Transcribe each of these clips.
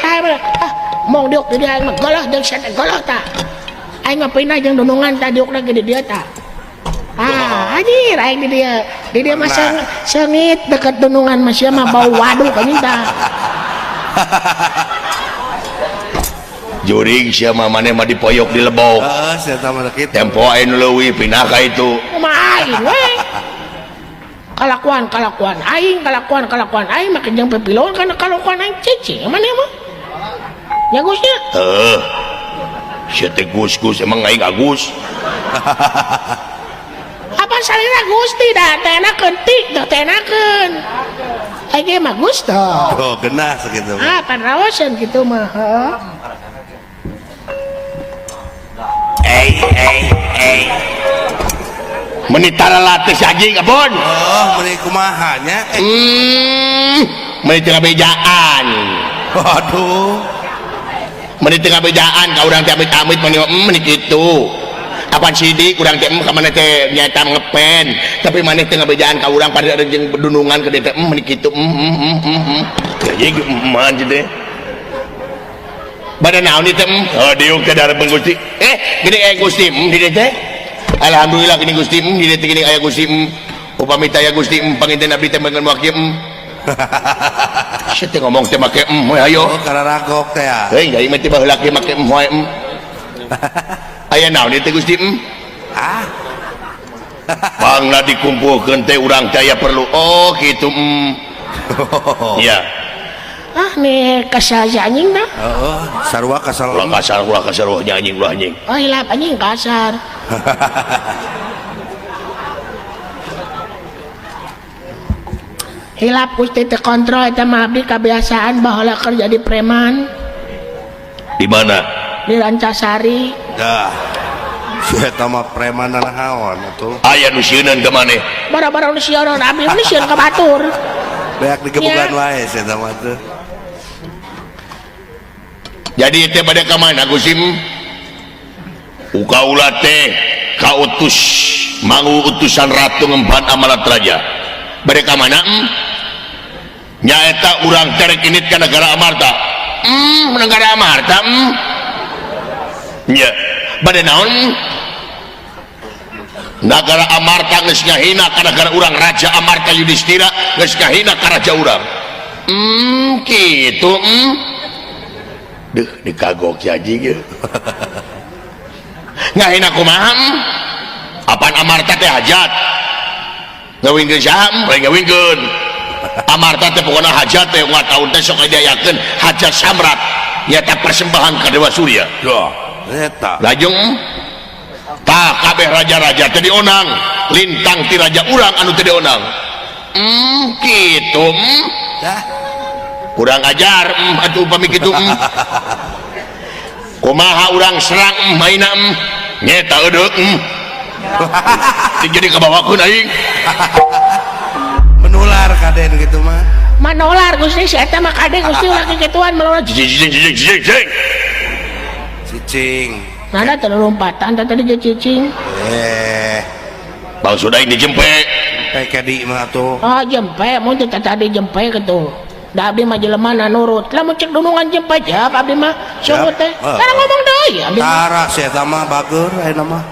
Saya ah mau diuk di dieu aing mah goloh jeung sia teh goloh tah. Aing mah pindah jeung dunungan tah diukna ge di dieu tah. Ah, anjir aing di dieu. Di dieu mah seungit deket dunungan mah sia mah bau waduk anjing tah. Juring sia mah maneh mah dipoyok di lebok. Heeh, sia tah mah kitu. Tempo aing nu leuwih pindah ka itu. Kumaha aing we. Kalakuan kalakuan aing kalakuan kalakuan aing make jeung pipiloan kana kalakuan aing cicing maneh mah. Nya Gus nya. Heuh. Sia teh Gus-gus emang aing Agus. Apa salira Gusti da teh enakeun ti teh teh enakeun. Aing ge mah Gusto. Oh, genah sakitu. Ah, pan raoseun kitu mah, heuh. Meni tara latih si anjing abon. Oh, meni kumaha nya? Meni teu ngabejaan. Waduh. Meni teu ngabejaan ka urang teh amit-amit meni meni kitu. Apan sidik urang teh ka maneh teh nyaeta ngepen, tapi maneh teh ngabejaan ka urang pada jeung dunungan ka dieu teh meni kitu. Anjing man teh. Bada naon ieu teh? Oh, diuk teh dareupkeun Gusti. Gini aya Gusti di dieu teh. Alhamdulillah gini Gusti di dieu teh gini aya Gusti. Upami teh aya Gusti panginten abdi teh mangan wakil. Sia teh ngomong teh make we ayo. Oh, kararagok teh ya. Heuy, jadi mah teh baheula ge make wae. Aya naon ieu teh Gusti? Ah. Pangna dikumpulkeun teh urang teh aya perlu. Oh, kitu. Iya. Ah, nih kasar si anjing dah. Heeh, sarua kasar. Ulah kasar, ulah kasar, ulah anjing, ulah anjing. Oh, hilap anjing kasar. Hilap Gusti teu kontrol eta mah abdi kebiasaan baheula keur jadi preman. Di mana? Di Rancasari. Dah. Si eta mah preman naon atuh? Aya nu sieuneun ka maneh. Bara-bara nu sieuneun abdi nu sieun ka batur. Beak digebugan wae si eta mah tuh. Jadi teh pada ka mana Gusti? Ukaula teh kautus mangu utusan ratu ngemban amalat raja. Bade ka mana? Nyaeta urang terek init ka negara Amarta. Negara Amarta. Nya, bade naon? Nagara Amarta geus ngahina ka nagara urang, Raja Amarta Yudhistira geus ngahina ka raja urang. Kitu. Duh, dikagok si anjing ieu. Ngahina kumaha? Apan Amarta teh hajat? Ngawinkeun saha? Lain ngawinkeun. Amarta teh pokona hajat teh unggal taun teh sok diayakeun hajat samrat nyaeta persembahan ka Dewa Surya. Duh, eta. Lajeng tah kabeh raja-raja teh dionang, lintang ti raja urang anu teh dionang. Kitu. Dah. Kurang ajar atuh upami kitu. Kumaha urang serang maina nyeta eudeuk. Jadi kabawakeun aing. Menular kaden gitu mah. Manolar Gusti si eta mah kade Gusti ulah kikituan menular. Cicing cicing cicing cicing. Cicing. Nada teu lompatan teh tadi ge cicing. Maksud aing dijempe. Jempe kadi mah atuh. Oh, jempe mun teh tadi jempe kitu. Da abdi mah jelema na nurut. Lamun cek dunungan jempe jap abdi mah sungguh teh. Tara ngomong deui abdi mah. Tara si eta mah bager ayeuna mah.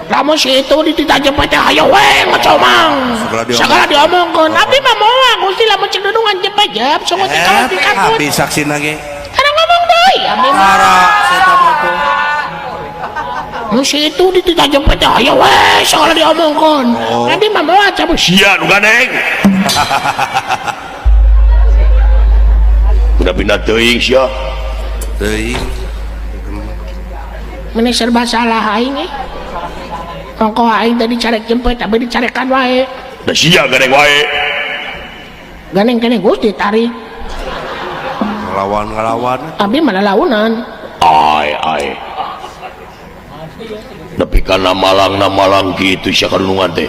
Lamun si itu dititah jempe teh hayo we ngecomang. Segala diomongkeun. Abdi mah moal Gusti lamun cek dunungan jempe jap sungguh teh kalau dikatut. Abdi saksina ge. Tara ngomong deui abdi mah. Tara si eta mah tuh. Mun si itu dititah jempe teh hayo we segala diomongkeun. Abdi mah moal cabut. Sia nu gandeng. Udah pindah teuing sia. Teuing. Meni serba salah aing eh. Ongkoh aing tadi carek jempe tapi dicarekan wae. Da sia gandeng wae. Gandeng keneh Gusti tarik. Ngelawan-ngelawan. Abdi mah lalaunan. Ai ai. Nepi kana malang na malang kitu sia kadunungan teh.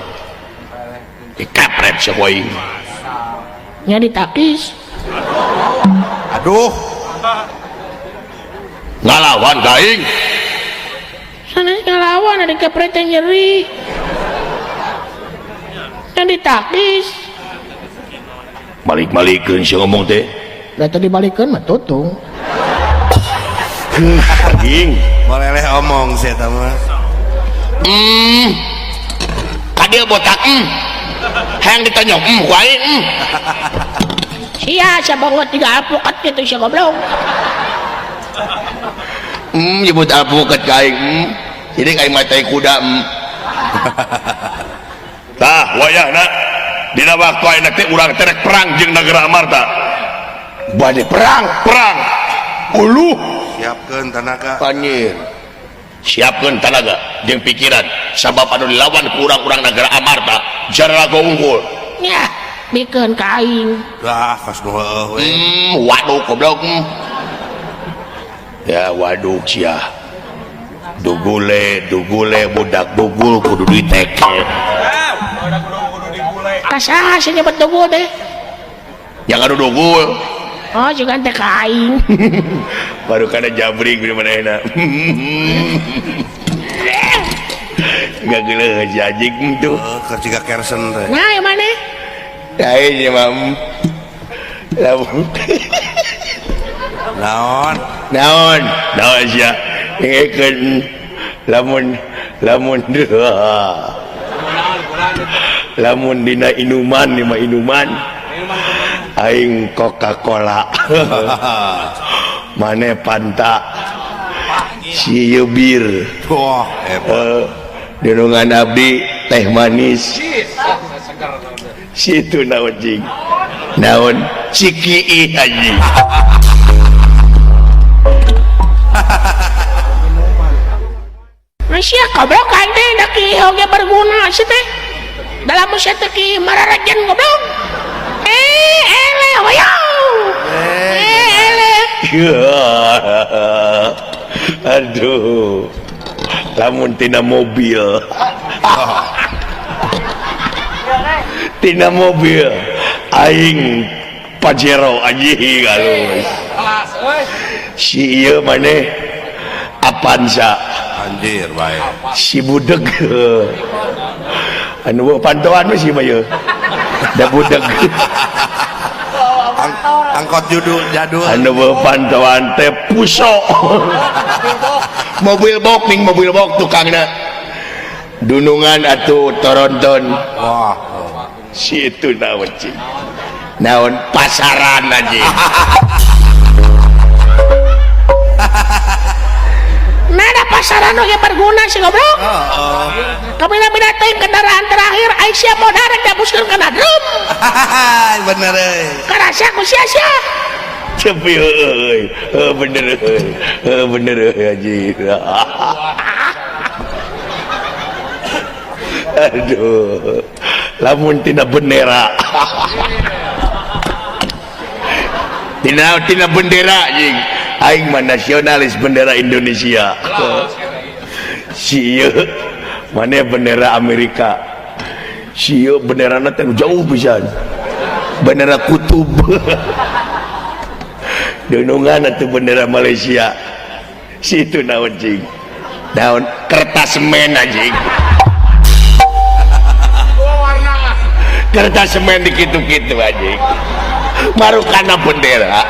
Dikepret sia ku aing. Nya ditakis. Aduh. Ngalawan ka aing. Sanes ngalawan ada kepret yang nyeri. Yang ditakis. Balik-balikeun sia ngomong teh. Da teu dibalikeun mah tutung. Anjing. Boleh omong sih eta mah. Kadieu botak. Hayang ditonyok ku aing. Sia sia banget tiga alpukat gitu sia goblok. Nyebut alpukat ka aing. Jadi aing mah tai kuda. Tah wayahna dina waktu ayeuna teh urang teh rek perang jeung negara Amarta. Bade perang, perang. Uluh, siapkeun tanaga. Anjir. Siapkeun tanaga jeung pikiran sabab anu dilawan ku urang-urang negara Amarta jararago unggul. Nya, bikeun ka aing. Lah, kos nu heueuh we. Waduh goblok. Ya waduh sia. Dugule, dugule budak dugul kudu diteke. Ka saha sih nyebut dugul teh? Yang anu dugul. Oh, juga teh ka aing. Baru kana jabring di manehna. Enggak geuleuh si anjing tuh. Keur jiga kersen teh. Nah, yang mana? Lain ya, Mam. Lamun. Naon? Naon? Naon sia? Dengekeun lamun lamun lamun dina inuman lima inuman aing Coca-Cola. Mane Fanta. Si ieu bir. Wah, hebat. Dunungan abdi teh manis. Situ naon cing? Naon? Ciki anjing. Sia goblok aing teh da ki oge berguna sia teh. Dalam sia teh ki mararajen goblok. Eleh hoyong. Eleh. Aduh. Lamun tina mobil. Tina mobil aing Pajero anjing halus. Si ieu maneh Avanza. Anjir bae. Si budeg. Anu pantauan mah si mah ieu. Da budeg. Angkot judul jadul. Anu pantauan teh puso. Mobil bok ning mobil bok tukangna. Dunungan atuh toronton. Wah. Si itu naon cing? Naon pasaran anjing. Nah, ada pasaran oge berguna sih goblok. Heeh. Kabina-bina teuing kendaraan terakhir aing sia modal rek dihapuskeun kana drum. Bener euy. Karasa ku sia-sia. Cepi euy. Heuh bener euy. Heuh bener euy anjing. Aduh. Lamun tina bendera. Tina bendera anjing. Aing mah nasionalis bendera Indonesia. Si ieu maneh bendera Amerika. Si ieu benderana teh jauh pisan. Bendera kutub. Dunungan atuh bendera Malaysia. Si itu naon cing? Naon kertas semen anjing. Kertas semen dikitu-kitu anjing. Marukana bendera.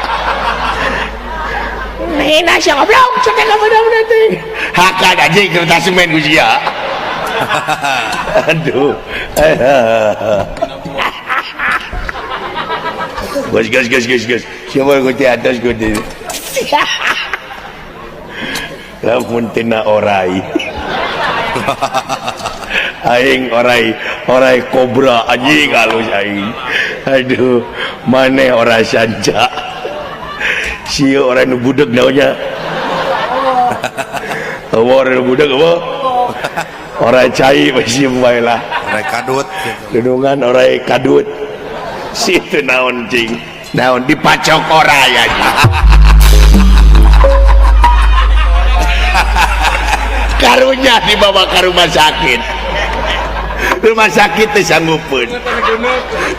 Hina sia goblok, sia teh bener-bener teh. Hakan anjing kertas semen ku sia. Aduh. Gas gas gas gas gas. Siapa ku di atas ku di. Lamun tina orai. Aing orai, orai kobra anjing halus aing. Aduh, maneh orai sanca. Sieu orai nu budeg naonnya. Eueuh orai nu budeg eueuh. Orai cai masih bae lah. Orai kadut. Dunungan orai kadut. Situ naon cing? Naon dipacok orai anjing. Karunya dibawa ke rumah sakit. Rumah sakit teh sanggupeun.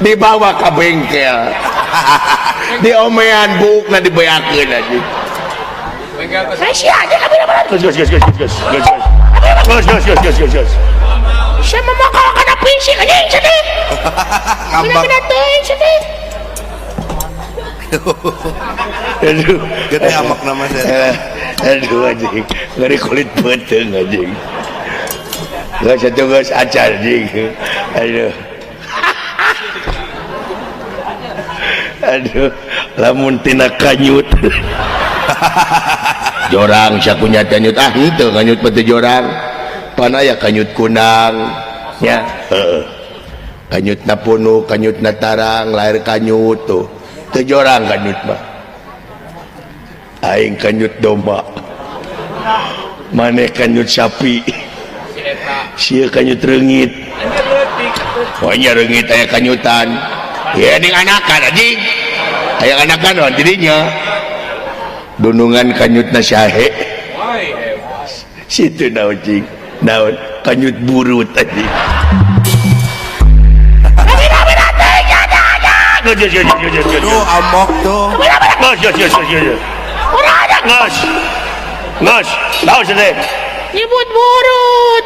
Dibawa ke bengkel. Diomean buukna dibeakeun anjing. Sia aja kabina-bina. Gus gus gus gus gus gus. Gus gus gus gus gus gus. Sia mah kalau kana fisik anjing sia teh. Ngambek. Bina-bina teuing sia teh. Aduh, Gede amok nama saya. Aduh anjing, ngeri kulit beuteung anjing. Geus atuh geus acar anjing. Aduh. Aduh, lamun tina kanyut. Jorang sakunya kanyut ah henteu kanyut mah teu jorang. Pan aya kanyut kunang nya. Heeh. Kanyutna punuk, kanyutna tarang, lahir kanyut tuh. Teu jorang kanyut mah. Aing kanyut domba. Maneh kanyut sapi. Sia kanyut reungit. Oh nya reungit aya kanyutan. Ya ning anakan anjing. Aya anakan naon jadinya. Dunungan kanyutna sahe. Situ naon cing? Naon kanyut burut anjing. Tuh amok tuh. Ngas. Ngas. Naon cenah? Nyebut burut.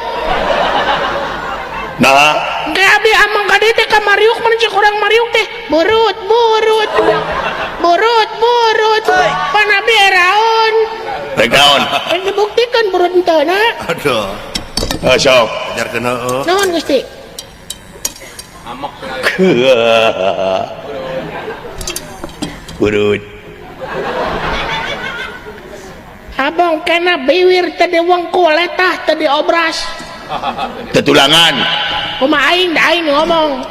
Nah, Kayak abdi amang ka dieu teh ka Mariuk mun cek urang Mariuk teh burut burut. Burut burut. Pan abdi eraon. Rek naon? Rek dibuktikeun burut henteu na. Aduh. Heuh sok. Ajarkeun heueuh. Nuhun Gusti. Amok. Burut. Abang kena biwir tadi wengku letah tadi obras. Tetulangan. Kumaha aing da aing ngomong.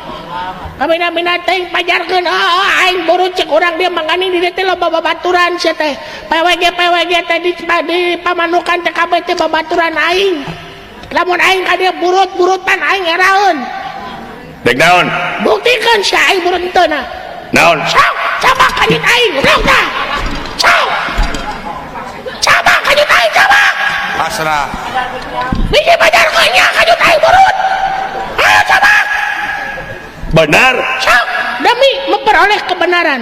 Kamina-mina teh pajarkeun oh, aing burut cek urang dia mangkaning di dieu teh loba babaturan sia teh. PWG PWG teh di pamanukan teh kabeh teh babaturan aing. Lamun aing ka dieu burut-burutan aing eraeun. Dek naon? Buktikeun sia aing burut henteu na. Naon? Sok, coba kanyut aing goblok tah. Sok. Coba kanyut aing coba. Pasrah. Biji pajarkeun nya kanyut aing burut. Ayo coba. Benar. Sok, demi memperoleh kebenaran.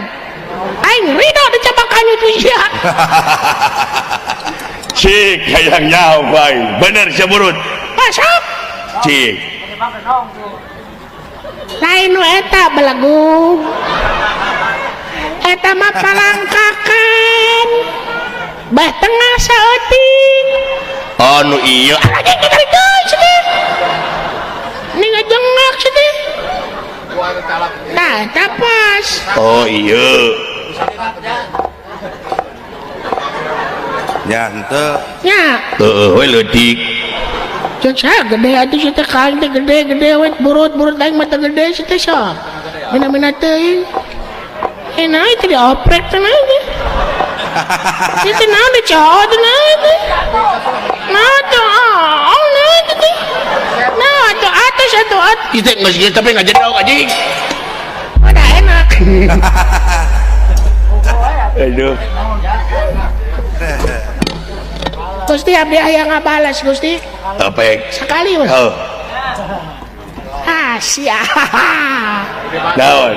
Aing ridho dicabak kanyut sia. Cik hayang nyaho ku aing. Bener sia burut. Ah, sok. Cik. Lain nu eta belagu. Eta mah palangkakan. Bah tengah saeuting. Oh nu ieu. Lagi kita deui cenah. Ni ngajengak cenah. Nah, eta pas. Oh iya. Ya henteu. Nya. Heueuh we leutik. Cek saya gede atuh sia teh ka aing teh gede-gede we burut-burut aing mah teh gede sia teh sok. Mina-mina teuing. Naon teh dioprek teh naon teh. Ieu teh naon dicowok teh naon teh. Naon teh oh naon teh. Naon atuh atos atuh at. Ieu teh geus geus tapi ngajedog anjing. Udah enak. Aduh. Gusti abdi aya ngabales Gusti. Apa? Sekali we. Oh. Ah sia. Naon?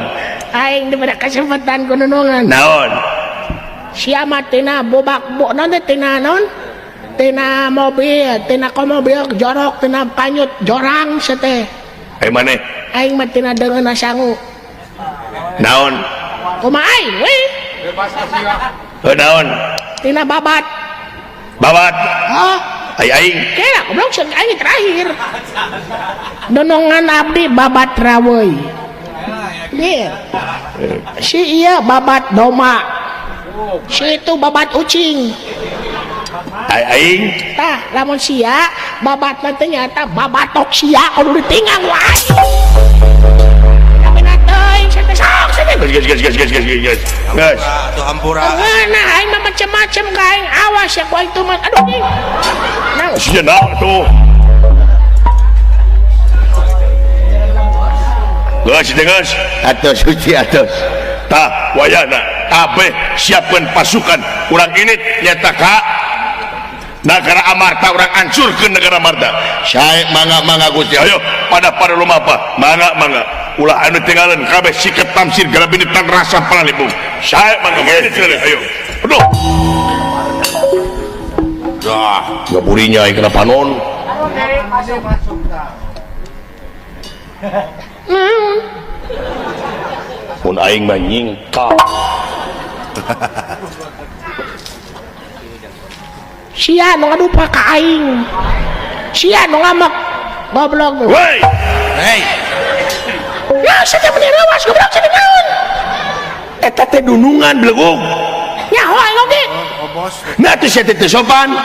Aing diberi kesempatan ku nunungan. Naon? Sia mah tina bobak bo naon teh tina naon? Tina mobil, tina komobil jorok, tina kanyut jorang sia teh. Ai maneh? Aing mah tina deungeunna sangu. Naon? Kumaha aing we? Heuh naon? Tina babat. Babat. Oh. Ai aing. Kela goblok sia aing terakhir. Donongan abdi babat raweuy. Dir. Si iya babat doma. Si itu babat ucing. Ai aing. Tah, lamun sia babat mah teh nyata babatok sia kudu ditinggang wae. Mina teuing sia teh sok sia teh. Geus geus geus geus geus geus. Geus. Tuh hampura. Nah, aing mah macem-macem ka aing awas ya ku aing tuh mah. Aduh anjing. Nah, sia naon tuh. Geus teh geus. Atos suci atos. Tah wayahna kabeh siapkeun pasukan urang ini nyata ka negara Amarta urang hancurkeun negara Amarta. Sae mangga-mangga Gusti. Ayo pada pada lumapa mangga-mangga. Ulah anu tinggalan kabeh siket tamsir garabini tan rasa panalibung. Sae mangga ayo. Aduh. Dah, ngaburinya aing kena panon. Naon? Mun aing mah nyingkap. Sia nu ngadupa ka aing. Sia nu ngamek. Goblok. Woi. Hei. Ya sia teh meni rewas goblok sia naon? Eta teh dunungan belegug. Nyaho aing oge. Oh, bos. Nah teh sia teh teu sopan.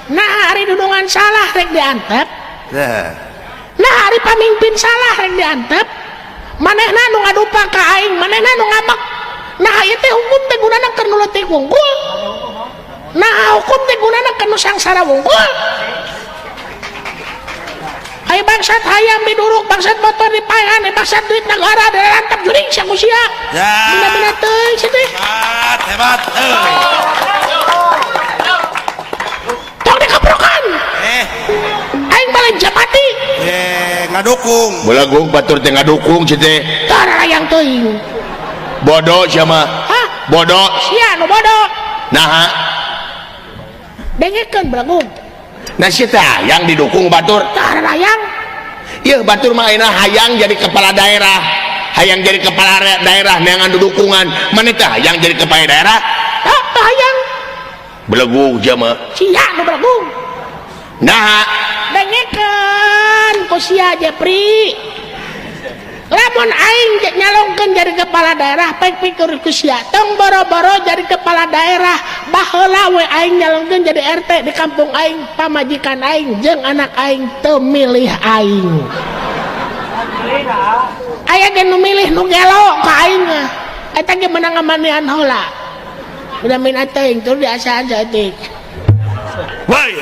Nah ari dunungan salah rek diantep. Tah. Nah ari pamimpin salah rek diantep. Manehna nu ngadupa ka aing, manehna nu ngamek. Nah ieu teh hukum teh gunana keur nu leutik wungkul. Nah hukum teh gunana keur nu sangsara wungkul. Ai bangsat hayam diduruk, bangsat motor dipaehan, ai bangsat duit negara dilantap juring sia ku sia. Ya. Benda-benda teuing sia teh. Hebat, hebat. Tong dikeprokan. Aing balik japati. Ngadukung. Belegug batur teh ngadukung sia teh. Tah hayang teuing. Bodoh sia mah. Hah? Bodoh. Sia nu bodoh. Naha? Dengekeun belegug. Nah sia teh hayang didukung batur. Tah hayang. Ieu batur mah ayeuna hayang jadi kepala daerah. Hayang jadi kepala daerah neangan dukungan. Maneh teh hayang jadi kepala daerah? Tah hayang. Belegug sia mah. Sia nu belegug. Naha? Dengekeun ku sia Jepri. Lamun aing nyalongkeun jadi kepala daerah pek pikir ku sia. Tong boro-boro jadi kepala daerah, baheula we aing nyalongkeun jadi RT di kampung aing, pamajikan aing jeung anak aing teu milih aing. Aya ge nu milih nu gelo ka aing mah. Eta ge meunang ngamanian heula. Udah min teuing tur diasaan saeutik. Woi.